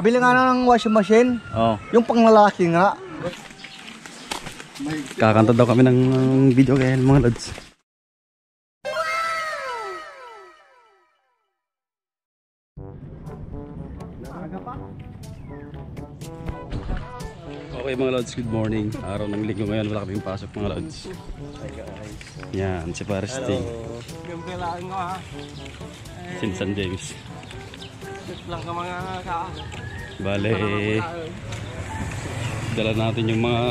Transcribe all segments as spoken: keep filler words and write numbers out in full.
Bili nga ng washing machine. Oh. Yung panglalaki nga. Kakanta daw kami ng video kaya, mga lods. Okay, mga lods, good morning. Araw ng linggo ngayon, wala kaming pasok, mga lods. Yan, si Paris Ting. Hello. Sinsan James. Lang ka mga ka. Bale, dala natin yung mga,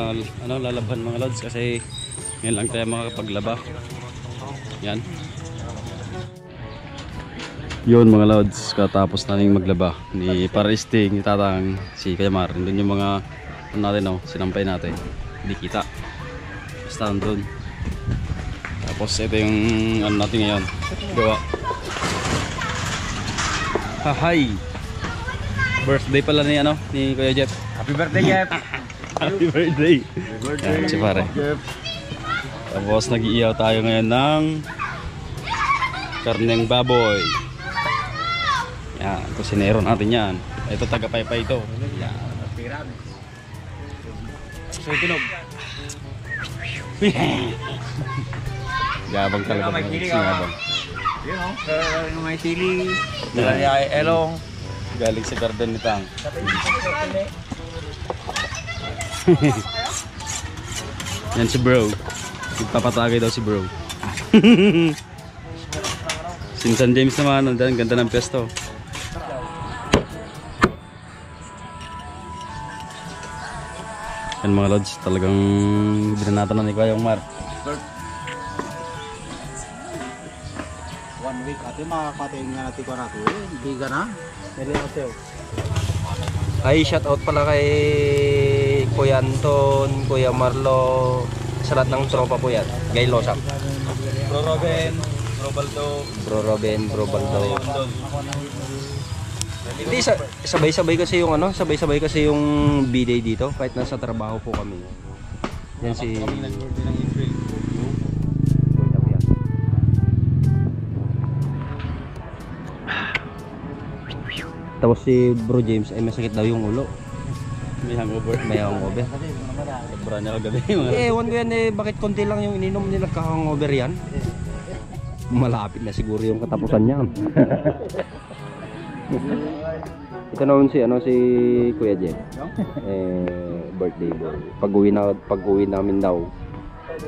ano, lalabhan, mga lods, kasi ngayon lang tayo makakapaglaba. Yan. Yun, mga lods, katapos namin maglaba ni Paris Ting, ni Tatang, si Kuya Mar, nandun yung mga ano natin, oh, sinampay natin. Hindi kita. Basta nandun. Tapos ito yung ano natin ngayon. Gawa. Hahay! Birthday pala ni ano, ni Kuya Jeff. Happy birthday, Jeff! Happy birthday! Happy birthday, Yan, si pare. Jeff. Tapos nag-iihaw tayo ngayon ng karneng baboy. Yan, kusinero natin yan. Ito, taga Paypay ito. Yan. So, tunog. Yabang talaga May ng sili, sinabang. Yun, oh. Pero may sili. Yan. Dala ni Ay Elong. Galing sa garden ni Tang. Yan si bro. Magpapatagay daw si bro. Sinsan James naman, nandiyan, ganda ng pwesto. Yan, mga lods, talagang binanatan na ni Kuya Omar. One week, ate, makakatayin nga natin ko natin. Eh, hindi ka na. Dali ako sa'yo. Ay, shout out pala kay Kuya Anton, Kuya Marlo, sa lahat ng tropa po yan. Kay Losang. Bro Robin, Bro Baldo. Bro Robin, Bro Baldo. Hindi, sa, sabay-sabay kasi yung ano, sabay-sabay kasi yung B-day dito kahit nasa trabaho po kami. Yan si Kami nag-birthday ng April. Tapos si Bro James ay masakit daw yung ulo. May hangover. May hangover. Sobra na kagabi. Eh, ewan ko yan eh, bakit konti lang yung ininom nila, nagka-hangover yan? Malapit na siguro yung katapusan niyan. Ito naman si, ano, si Kuya Jen. Eh, birthday boy. Pag-uwi na, pag-uwi namin daw,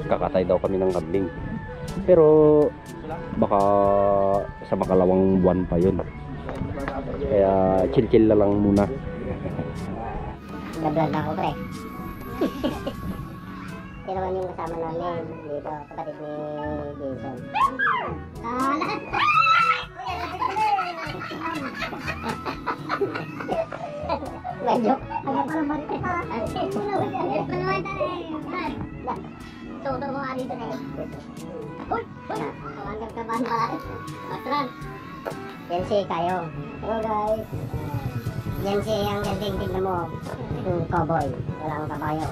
kakatay daw kami ng kambing. Pero baka sa makalawang buwan pa yun. Kaya chill-chill na lang muna. Nag-vlog na ako, pre. Sino man yung kasama namin dito, kapatid ni Jason? Ah, medyo. Ano pa naman? Ano pa naman tayo? Tutor mo nga dito na eh. Uy! Uy! Kawan ka ba? Patron! Yan si Kayo. Hello, guys. Yan si, ang ganding, tignan mo. Yung cowboy. Wala ang kabayo.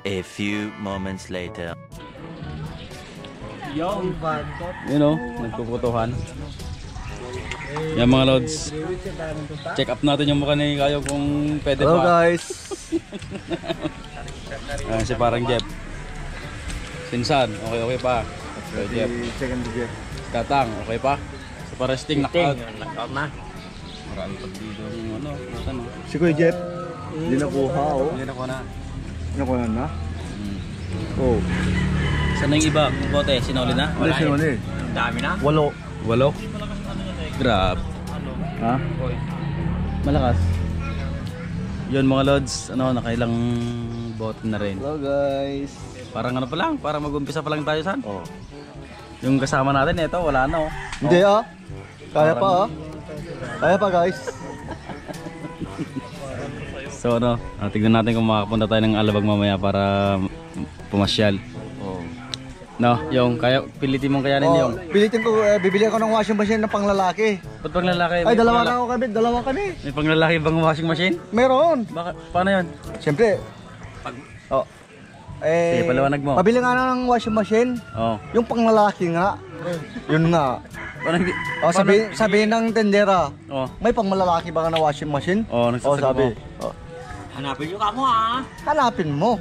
A few moments later. Yun, o, nagpuputuhan. Yan, mga lods. Check up natin yung mukha ni Kayo kung pwede Hello, pa. Guys. Ayan si parang Jeff. Sinsan, okay, okay pa. Okay, Jeff. Second Jeff. Tatang, okay pa. Si Paresting, knockout. Knockout na. Marami pag dito yung ano, ano. Si Kuya Jeff, hindi nakuha, oh. Hindi nakuha na. Nakuha na? Hmm. Oh. Saan na yung iba? Bote, sinuli na? Hindi, sinuli. Ang dami na. Walo. Walo? Grab. Ha? Malakas. Yun, mga lods, ano, nakailang bote na rin. Hello, guys. Parang ano pa lang, parang mag-umpisa pa lang tayo, san? Oh. Yung kasama natin, ito, wala na, oh. Hindi, oh. Kaya pa, oh. Kaya pa, guys. So, ano, ah, tignan natin kung makapunta tayo ng Alabang mamaya para pumasyal. Oh. No, yung kaya, pilitin mong kayanin Oh, yung pilitin ko, eh, bibili ako ng washing machine na panglalaki. Ba't panglalaki? Ay, May dalawa pangla- na ako kami, dalawa kami. May panglalaki bang washing machine? Meron. Baka, paano yun? Siyempre. Pag- Oh. Eh, Sige, paliwanag mo. Pabili nga ng washing machine. Oh. Yung panglalaki nga. Yun nga. Parang di- Oh, sabi, sabi ng tendera, Oh. "May pangmalalaki ba nga na washing machine?" Oh, nagsasagot Oh, sabi. mo. Oh. Hanapin niyo kamo, ah. Hanapin mo.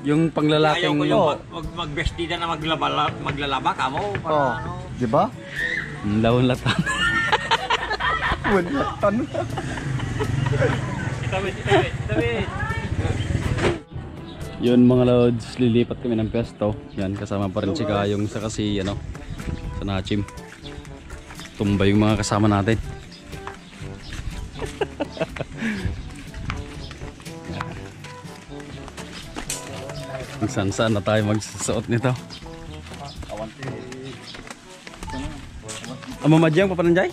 Yung panglalaki Ayaw ko yung yung mag, mag, magbestida na maglaba, maglalaba kamo. Para Oh, ano. di ba? Ang laon latan. Wala, ano? Itabi, itabi, itabi. Yun, mga lods, lilipat kami ng pwesto. Yan, kasama pa rin si Kayong sa kasi, ano, sa Nachim. Tumba yung mga kasama natin. Kung saan-saan na tayo magsusuot nito. Ang mamadyang papananjay?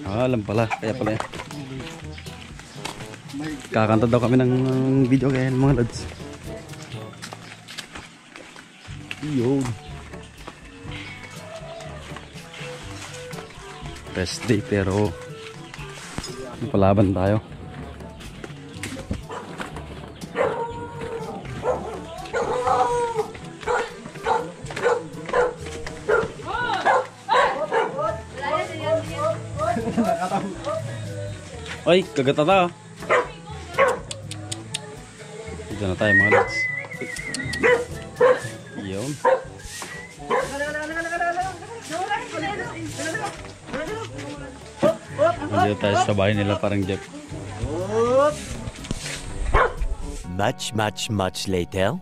Ah, alam pala. Kaya pala yan. Kakanta daw kami ng, ng video kaya mga lods. Yun. Rest day pero napalaban tayo. Oy, kagata ta. Dito na tayo, mga lods. Yun. Nandito tayo sa bahay nila, parang Jeff. Much, much, much later.